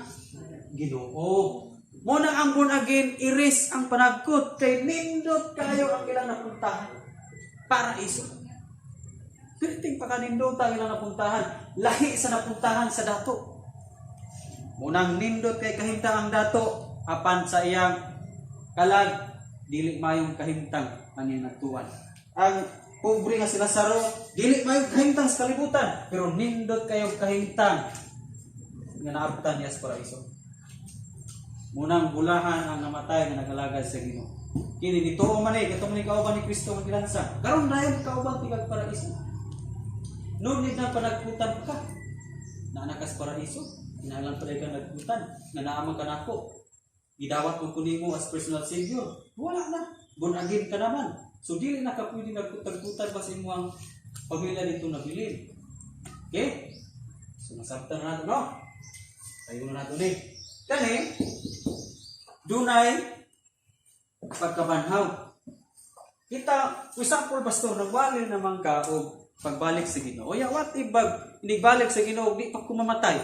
Ginoo. Mo nang ang born again iris ang panagkot kay nindot kayo ang ilang napuntahan. Paraiso. Pirting pa kanindot ang ilang napuntahan. Lahi sa napuntahan sa dato. Munang nindot kay kahimtang ang dato apan sa iyang kalag dili mayong kahimtang ang iyang nagtuan. Ang pobre nga si Lazaro dili mayong kahimtang sa kalibutan pero nindot kayo kahimtang nga naabtan niya sa paraiso. Munang bulahan ang namatay nga nagalagad sa Ginoo. Kini nituo man eh, katong ni kauban ni Kristo nga gilansa. Karon dayon kauban tigag paraiso. No need na panagkutan ka. Naa ka sa paraiso, kinahanglan pa ka nagkutan, nga naa man ka nako. Gidawat mo kunimo as personal savior. Wala na. Born again ka naman. So dili na ka pwede nagkutan pa sa imong pamilya dito nabilin. Okay? So nasabtan na nato, no? Tayo na nato ni. Kani, dunay pagkabanhaw. Kita, for example, pastor, nagwali naman ka og pagbalik sa Ginoo. Oya, what if bag inigbalik sa Ginoo di pa ko mamatay?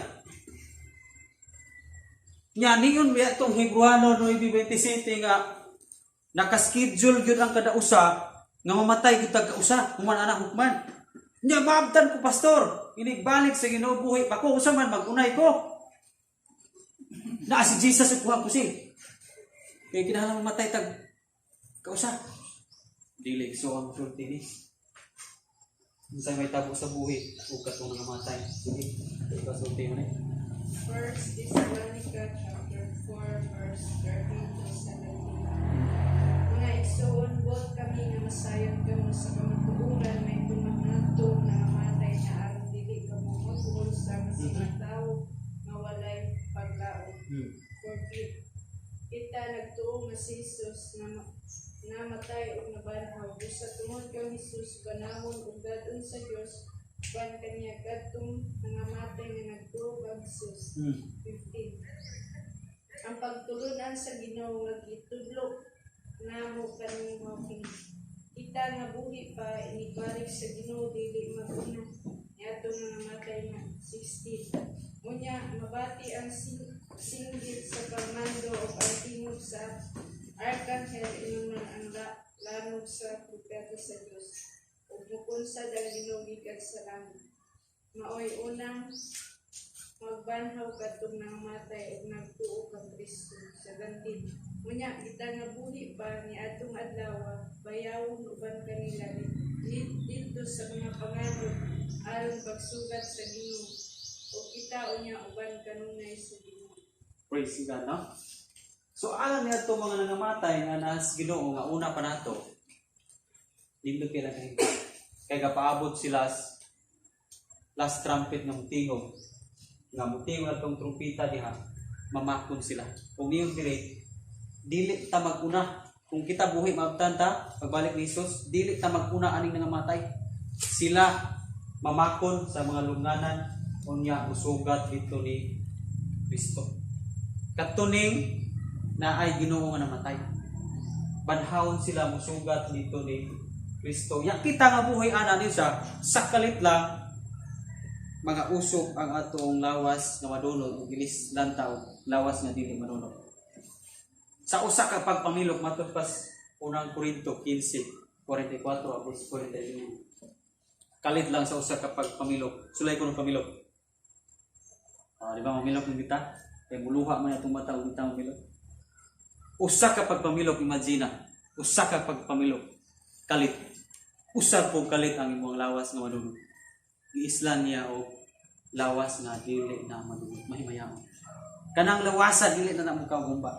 Nya niyon biya itong Hebreano 9:27 nga nakaschedule gyud ang kada usa nga mamatay gyud tag kausa human anak hukman. Nya maabtan ko, pastor, inigbalik sa Ginoo buhi pa ko, usa man magunay ko. Naa si Jesus ug kuha ko si. Kay kinahanglan mamatay tag kausa. Dili so ang sulti ni. Unsay may tabo sa buhi ug katong namatay. Sige, ikasulti mo ni. First Thessalonica chapter 4 verse 13 to 17. Mga igsoon, buot kami nga masayod kamo sa kamatuoran may tumangatong nangamatay na aron dili kamo mabuhol sama sa mga tawo nga walay paglaom. 14. Kita nagtuo nga si Jesus na namatay ug nabanhaw. Busa tungod kang Jesus banhawon ug dad-on sa Dios uban kaniya kadtong nangamatay nga nagtuo kang Jesus. 15. Ang pagtulunan sa Ginoo nga gitudlo namo kanimo kini. Kita nga buhi pa inigbalik sa Ginoo dili maguna niadtong nangamatay na. 16. Unya mabati ang singgit sa pagmando ug ang tingog sa arkanghel ingon man ang lanog sa propeta sa Dios ug mukunsad ang Ginoo gikan sa langit. Maoy unang magbanhaw kadtong nangamatay ug nagtuo kang Kristo. 17. Unya kita nga buhi pa niadtong adlaw bayawon uban kanila didto sa mga panganod aron pagsugat sa Ginoo ug kita unya uban kanunay sa Ginoo. Praise God, no? So alang niya itong mga nangamatay nga nas Ginoo nga una pa nato. Nindot kay lang kay gapaabot sila last trumpet nga mutingog. Nga mutingog atong trumpita diha, mamakon sila. Kung niyon diri dili ta maguna. Kung kita buhi maabtan ta, pagbalik ni Jesus, dili ta maguna aning nangamatay. Sila mamakon sa mga lunganan unya usugat dito ni Kristo. Katuning na ay Ginoo nga namatay. Banhawon sila musugat dito ni Kristo. Ya kita nga buhay ana ni siya sa kalit lang mga usok ang atong lawas nga madunot ug ilis lantaw lawas nga dili madunot. Sa usa ka pagpamilok matud pas unang Korinto 15:44 abot 45. Kalit lang sa usa ka pagpamilok. Sulay ko ng pamilok. Di ba mamilok ng kita? Kay muluha man atong mata ug kita mamilok. Usa ka pagpamilok, imagine na. Usa ka pagpamilok. Kalit. Usa po kalit ang imong lawas nga madunot. Giislan niya og lawas nga dili na madunot, mahimayaon. Kanang lawasa dili na na mukagumba.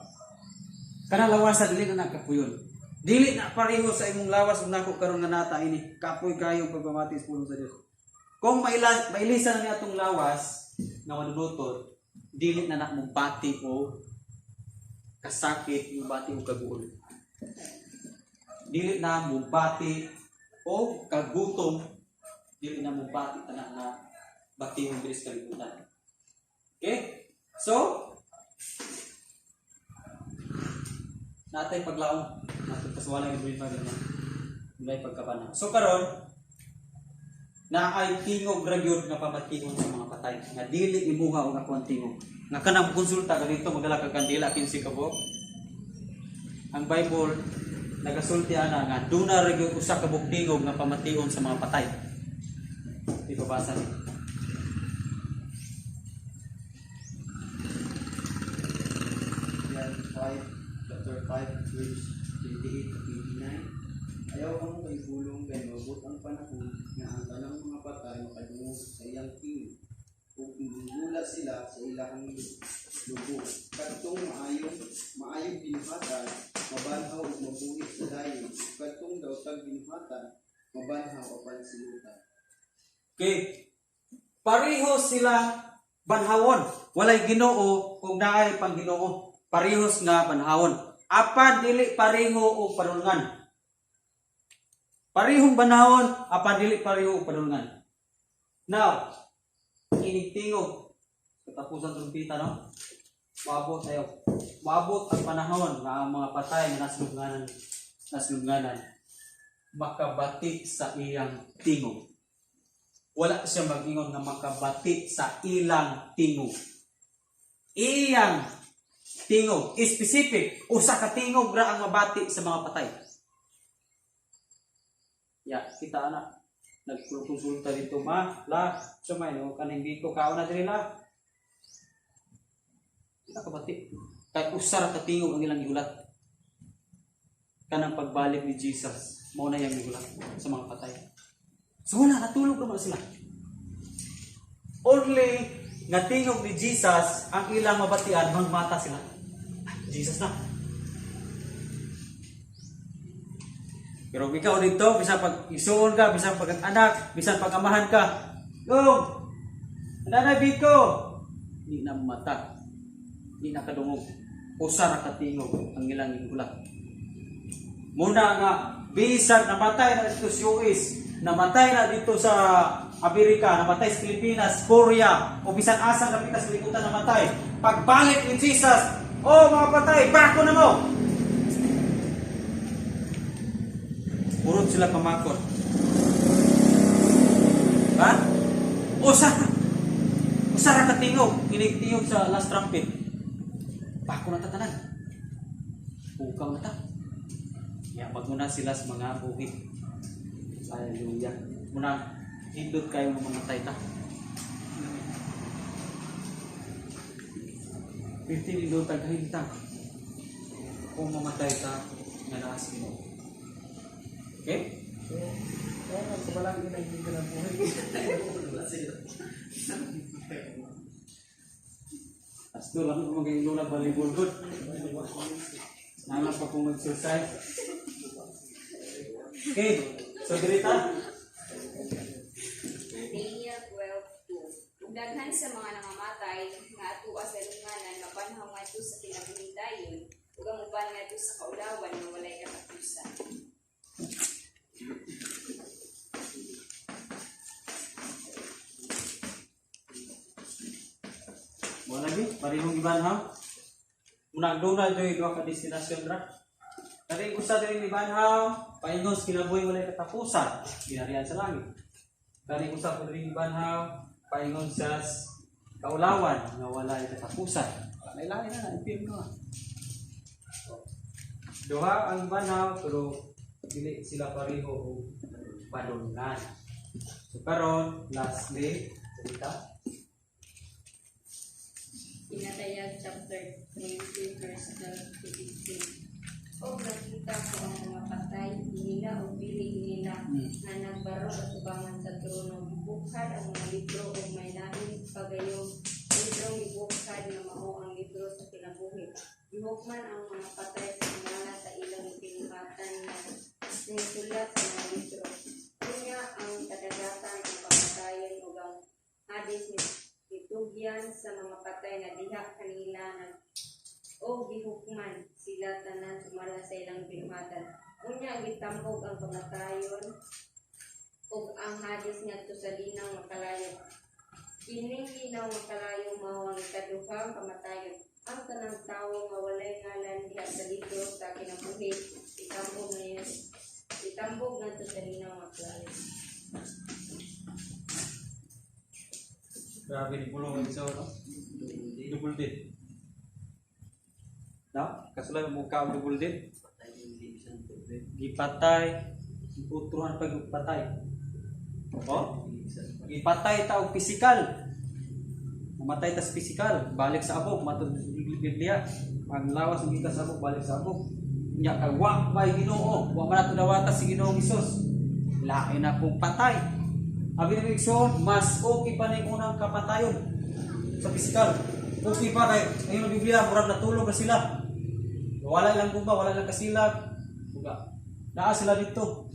Kanang lawasa dili na nakapuyon. Dili na pareho sa imong lawas ug nako karon nga nata ini. Kapoy kayo pagpamati sa pulong sa Dios. Kung mailisan na niya atong lawas nga manunuton, dili na na mobati o kasakit, mobati o kaguol. Dili na mobati o kagutom, dili na mobati tanan na bati mo diri sa kalibutan. Okay? So, natay paglaom, natay paswala yung buhay pa ganyan. Walay pagkabana. So karon, na ay tingog ra gyud nga pamatigon sa mga patay nga dili imuha og ako ang tingog nga kanang konsulta ka dito magdala kag kandila 15 ka buok. Ang Bible nagasulti ana nga duna ra gyud usa ka buok tingog nga pamation sa mga patay. Ipabasa ni. John 5, chapter 5, verse 28 to 29. Ayaw kamo kahibulong kay moabot ang panahon nga ang tanang mga patay makadungog sa iyang tingog ug mugula sila sa ilahang lubong. Kadtong maayong binuhatan, mabanhaw ug mabuhi sa dayon. Kadtong daotang binuhatan, mabanhaw apan silutan. Okay. Pareho sila banhawon. Walay Ginoo ug naay pang Ginoo. Parehos nga banhawon. Apan dili pareho og padulngan. Parehong banhawon, apan dili pareho og padulngan. Now, inig tingog katapusan trumpita, no? Maabot tayo. Maabot ang panahon nga ang mga patay nga naslunganan makabati sa iyang tingog. Wala siya mag-ingon nga makabati sa ilang tingog. Iyang tingog, specific, usa ka tingog ra ang mabati sa mga patay. Ya, kita ana nagkonsulta dito ma, la, sumay no kaning biko kaon na diri la. Kita kabati. Kay usa ra ka tingog ang ilang gihulat. Kanang pagbalik ni Jesus, mao na iyang gihulat sa mga patay. So wala, natulog naman sila. Only nga tingog ni Jesus ang ilang mabatian, magmata sila. Ay, Jesus na. Pero ikaw dito, bisan pag isuon ka, bisan pag anak, bisan pag amahan ka, go! Nanay Biko! Di na mata. Di na kadungog. Usa ra ka tingog ang ilang gihulat. Muna nga, bisan namatay na dito sa US, namatay na dito sa Amerika, namatay sa Pilipinas, Korea, o bisan asa na pitas libutan namatay. Pagbalik ni Jesus, oh mga patay, bako na mo! Purot sila pamakot. Ha? Usa! Usa ra ka tingog, inig tingog sa last trumpet. Bako na tatanan. Pukaw na ta. Ya, magmuna sila sa mga buhi. Hallelujah. Muna, hindot kayo ng mga ta. 15 hindot ang kahintang. Kung mamatay ta, nga naas mo. Okay? So, kaya nga, kabalagi na hindi ka na buhay. Asto lang kung maging volleyball good. Nalang pa kung mag-exercise. Okay, so dirita. Daniel 12:2. Ug daghan sa mga nangamatay nga atua sa lunganan mabanhaw ngadto sa kinabuhi dayon, Ug ang uban ngadto sa kaulawan nga walay katapusan. Mo lagi parehong gibanhaw. Muna doon joy duha ka destinasyon ra. Kani usa diri gibanhaw, paingon sa kinabuhi walay katapusan, ginarian sa langit. Kani usa po diri gibanhaw, paingon sa kaulawan nga walay katapusan. Lain-lain na impyerno na. Duha ang banhaw pero dili sila pareho og padulngan. So karon lastly, salita. Pinatayag chapter 20 verse 12 to 15. Og nakita ko ang mga patay nila og dili nila nga nagbaro atubangan sa trono. Gibukhad ang mga libro ug may lain pagayong librong gibukhad nga mao ang libro sa kinabuhi. Gihukman ang mga patay sumala sa ilang binuhatan nga nisulat sa mga libro. Unya ang kadagatan, ang kamatayon ug ang Hades nitugyan sa mga patay na diha kanila nag o gihukman sila tanan sumala sa ilang binuhatan. Unya gitambog ang kamatayon ug ang Hades ngadto sa linaw nga kalayo. Kining linaw nga kalayo mao ang ikaduhang kamatayon. Ang tanang tawo nga walay ngalan diha sa libro sa kinabuhi itambog ngadto sa linaw nga kalayo. Grabe ni pulong ng no? Double D. No? Kasulay mo ka double D. Gipatay, utruhan pag patay. Oh? Gipatay ta og pisikal. Mamatay ta sa pisikal, balik sa abog, matod sa Biblia. Ang lawas ng sa abog, balik sa abog. Nya kay wa may Ginoo, wa man nato dawata si Ginoong Hesus. Lain na pong patay. Abi ni igsoon, mas okay pa na yung unang kapatayon sa pisikal. Okay pa kay ngayon ang Biblia, murag natulog na sila. Wala ilang gumba, wala ilang kasilag. Buga. Naa sila dito.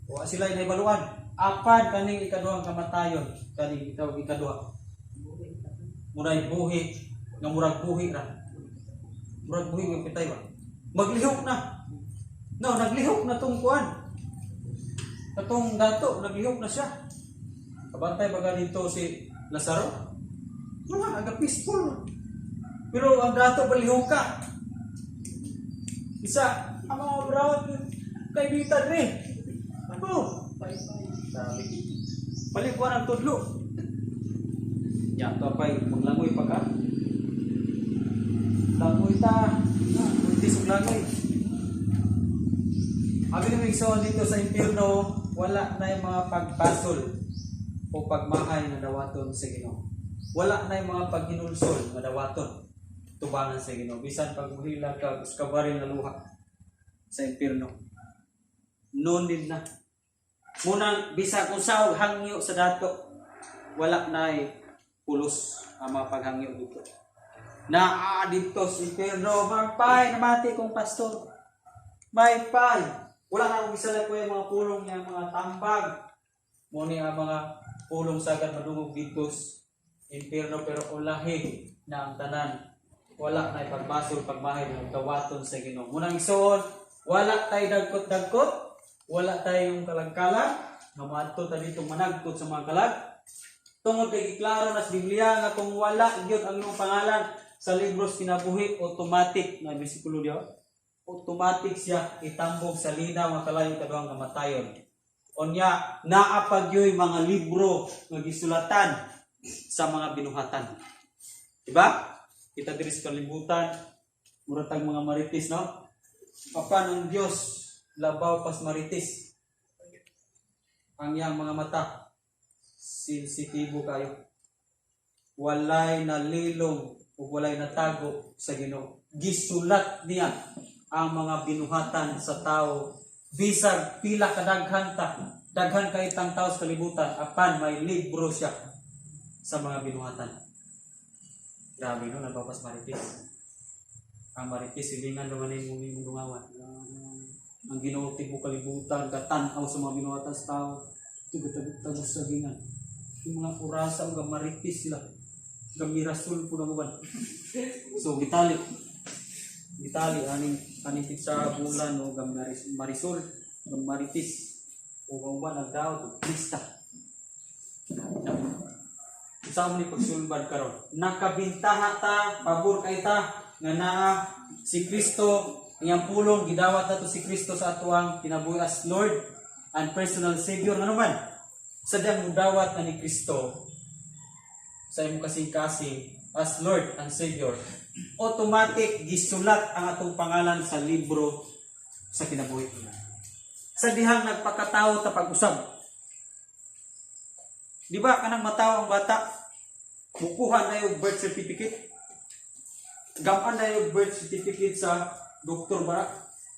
Wa sila inaibaluan. Apan kaning ikaduhang kamatayon, kaning itawag ikaduha. Muray buhi, nga murag buhi ra. Murag buhi nga pitay ba. Maglihok na. No, naglihok na tong kuan. Katong dato, naglihok na siya. Kabantay ba ganito si Lazaro? Wala, aga peaceful. Pero ang dato balihok ka. Isa, ang mga brown, kaibigan rin. Ano? Sabi. Palikuan ang tudlo. Ya, to pa'y maglangoy pa ka. Langoy ta. Buntis og langoy. Abi ni igsoon dito sa impyerno, wala na yung mga pagbasol o pagmahay na dawaton sa Ginoo. Wala na yung mga paghinulsol na dawaton tubangan sa Ginoo. Bisan pag muhila ka, usa ka baril na luha sa impyerno. No need na. Munang bisan kung sa hangyo sa dato, wala na pulos ang mga paghangyo dito. Naa dito sa impyerno, magpay, namati kong pastor. May pay. Wala na akong isala ko yung mga pulong niya, mga tambag. Muni ang mga pulong sagad madungog dito sa impyerno, pero ulahi na ang tanan. Wala na ipagbasol, pagmahay ng dawaton sa Ginoo. Munang igsoon, wala tayo dagkot-dagkot, wala tayong kalagkalag, nga moadto ta dito managkot sa mga kalag. Tungod kay giklaro na sa Biblia nga kung wala gyud ang imong pangalan sa libros kinabuhi, automatic na bersikulo diha. Automatic siya itambog sa linaw nga kalayo kaduhang kamatayon. Unya naa pa gyoy mga libro nga gisulatan sa mga binuhatan. Diba? Kita diri sa kalibutan, mura tag mga marites, no? Apan ang Dios labaw pas marites. Ang iyang mga mata sensitibo kayo. Walay nalilong o walay natago sa Ginoo. Gisulat niya ang mga binuhatan sa tao. Bisag pila kadaghan ta, daghan kay tang tao sa kalibutan, apan may libro siya sa mga binuhatan. Grabe no, nagpapas marites. Ang marites, silingan naman na yung mong dungawan. Ang Ginoo tibuok kalibutan, katan-aw sa mga binuhatan sa tao. Tugtagos sa gingan. Yung mga kurasa o marites sila. Gamirasul po na uban. So, gitali. Gitali aning aning pizza bulan o gam Marisol, gam Maritis o ang uban nagdaot og lista. Sa ni pagsulbad karon, nakabintaha ta, pabor kay ta nga naa si Kristo, iyang pulong, gidawat nato si Kristo sa atuang kinabuhi as Lord and personal Savior. Ngano man sa diyang mudawat na ni Kristo sa imong kasing-kasing as Lord and Savior, automatic gisulat ang atong pangalan sa libro sa kinabuhi. Sa dihang nagpakatao ta pag-usab. Di ba kanang matawo ang bata, mukuha na yung birth certificate? Gaman na yung birth certificate sa doktor ba?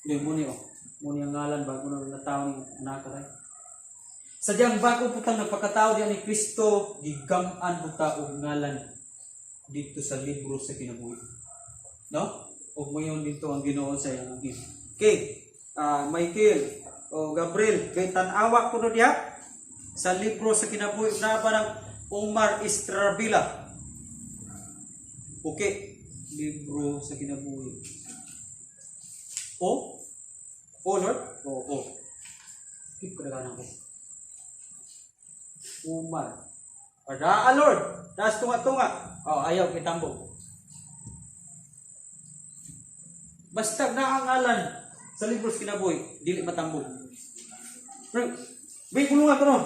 Hindi mo ni oh. Mo ni ang ngalan bago na natawo ni anak ka. Sa diyang bago putang nagpakatao diyan ni Kristo, gigam-an puta og ngalan dito sa libro sa kinabuhi. No? Ug moyon dito ang Ginoo sa iyang anghel. Okay, Michael o Gabriel, kay tan-awa kuno diha sa libro sa kinabuhi na ba ng Omar Estrabila. Okay, libro sa kinabuhi. O? O Lord? O, o. Keep ko na ko. Umar. Ada, Lord. Das tunga-tunga. Oh, ayaw kitambog. Basta na ang ngalan sa libro sa kinabuhi, dili matambog. May bulungan ko no.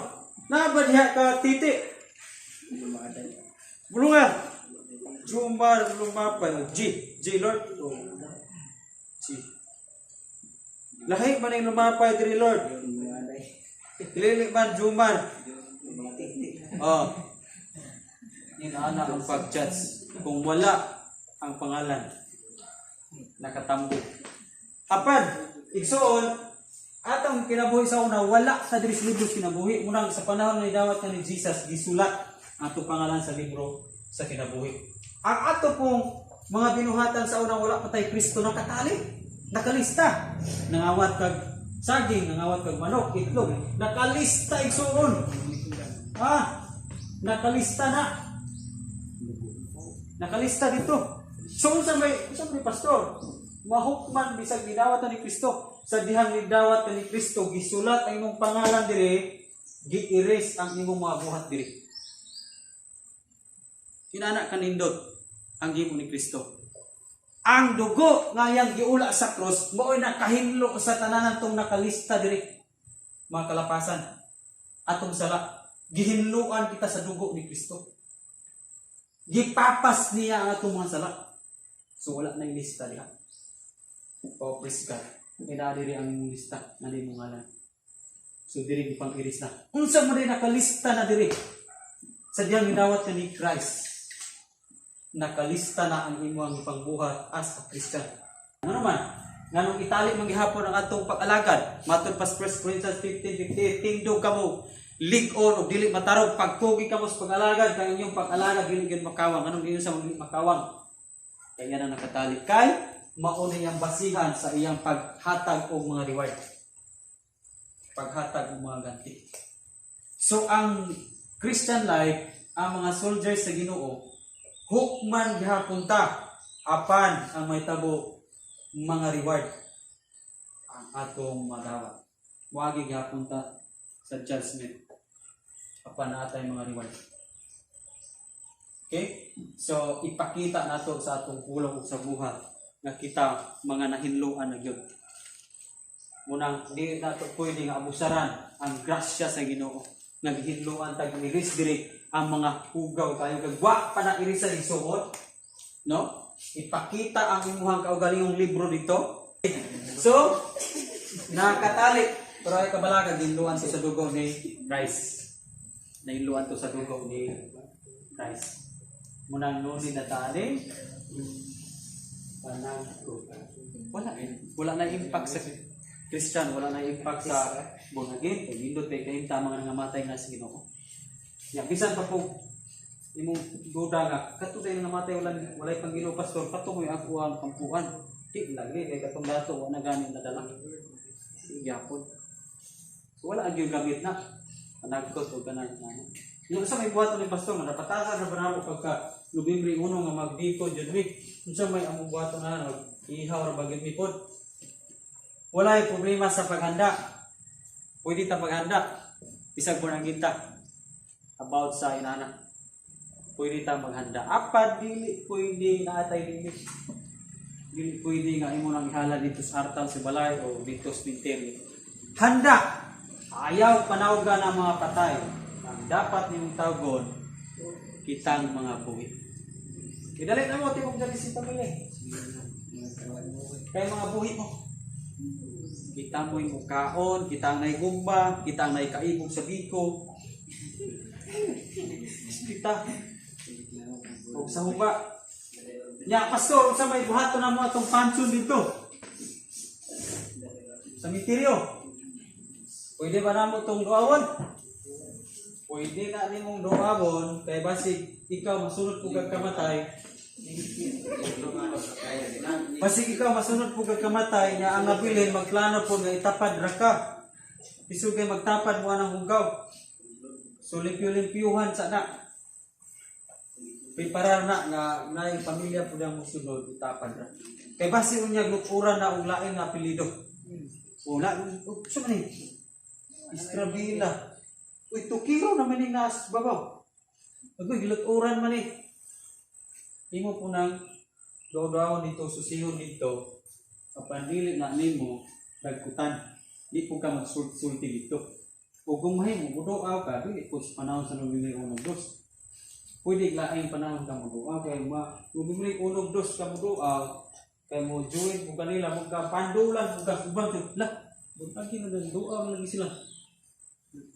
Naa ba diha ka titi? Bulungan. Jumar lumapay. G. G Lord. Oh. G. Lahi man ang lumapay diri, Lord. Dili man Jumar. Oh. Inaana ang pag-judge. Kung wala ang pangalan, nakatambok. Apan, igsuon, atong kinabuhi sa una, wala sa diri sa libro sa kinabuhi. Munang sa panahon ni dawat na ni Jesus, gisulat ang atong pangalan sa libro sa kinabuhi. Ang ato pong mga binuhatan sa una, wala pa tay Kristo, nakatali, nakalista. Nangawat kag saging, nangawat kag manok, itlog, nakalista, igsuon. Ah, nakalista na. Nakalista dito. So unsa may pastor? Mahukman bisag gidawat na ni Kristo. Sa dihang gidawat na ni Kristo, gisulat ang imong pangalan diri, gi-erase ang imong mga buhat diri. Inana kanindot ang gimo ni Kristo. Ang dugo nga iyang giula sa cross, mao'y nakahinlo sa tanan tong nakalista diri. Mga kalapasan, atong sala, gihinluan kita sa dugo ni Kristo. Gipapas niya ang atong mga sala. So wala na yung lista diha. Oh, praise God. Kaya diri ang imong lista na di mo ngalan. So diri gipang iris na. Unsa man rin nakalista na diri? Sa diyang gidawat ka ni Christ. Nakalista na ang imong ipangbuhat as a Christian. Ano naman? Nganong itali man gihapon ang atong pag-alagad. Matod pas 1 Corinthians 15:58, tindog kamo, lig-on og dili matarog, pagtugi kamo sa pag-alagad, kay inyong pag-alagad dili gyud makawang. Anong giyon sa dili makawang? Kaya na nakatali kay mao na iyang basihan sa iyang paghatag og mga reward. Paghatag og mga ganti. So ang Christian life, ang mga soldiers sa Ginoo, hukman gihapon ta apan ang may tabo mga reward ang atong madawat. Moagi gihapon ta sa judgment apan naa tay mga reward. Okay? So ipakita nato sa atong pulong ug sa buhat nga kita mga nahinloan na gyud. Munang di nato pwede nga abusaran ang grasya sa Ginoo. Naghinloan tag iris diri ang mga hugaw kayo kag wa pa na iris sa isuot, no? Ipakita ang imuhang kaugalingong libro dito. So, nakatali pero ay kabalaga ginluan to sa dugo ni Christ. Nahinluan to sa dugo ni Christ. Munang nuni na tani panagko. Wala eh. Wala na impact sa Christian, wala na impact sa born again. Kay nindot kay kahinta mga nangamatay nga sa Ginoo. Ya bisan pa po imong duda nga kato tayo nangamatay wala walay pang Ginoo, pastor, kato mo'y ako ang kampuan. Di lagi kay katong dato wa na gani nadala. Di gyapon. So wala ang gamit na panagkot o kanang ano. Yung sa may buhaton ni pastor nga napatasan na ba namo pagka Nobyembre 1 nga magbiko jud mi. Unsa may among buhaton na ihaw ra ba gyud mi pod? Walay problema sa paghanda. Pwede ta maghanda. Bisag mo nang ginta about sa inana. Pwede ta maghanda. Apan dili pwede na atay limit. Dili pwede nga imo nang ihala dito sa artal sa balay o dito sa minteryo. Handa! Ayaw panawgan ang mga patay. Ang dapat nimong tawgon, kitang mga buhi. Idali na mo, tingog dali si pamilya. Kay mga buhi mo. Kita mo'y mukaon, kita ang naigugma, kita ang naikaibog sa biko. Kita. Og sa huba. Nya, pastor, unsa may buhaton na mo atong pansyon dito? Sa mitiryo. Pwede ba namo itong duawon? Pwede na nimong duawon kay basig ikaw masunod pug kamatay. Basig ikaw masunod pug kamatay nya ang nabilin magplano po nga itapad ra ka. Bisug kay magtapad mo anang hugaw. So limpyo-limpyuhan sa na. Preparar na nga naay pamilya pud ang mosunod, itapad ra. Kay basi unyag lukuran na og lain nga apelyido. Wala, sa man ni? Estrabila. Uy, tukiro naman ni nas babaw. Agoy, giluturan man ni. Imo po nang duaw dito, susihon dito, apan dili na nimo dagkutan. Di po ka magsulti-sulti dito. O kung mahimo, muduaw ka, dili po sa panahon sa Nobyembre 1 2. Pwede laing panahon ka muduaw, kay ma Nobyembre 1 2 ka muduaw, kay mo join mo kanila, mo ka pandulan, mo ka uban, lah, buntag na duaw lagi sila.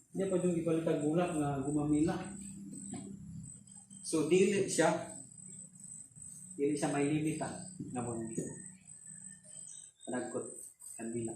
Hindi pa yung ibalitag bulak nga gumamila. So dili siya may limita nga mo panagkot kanila.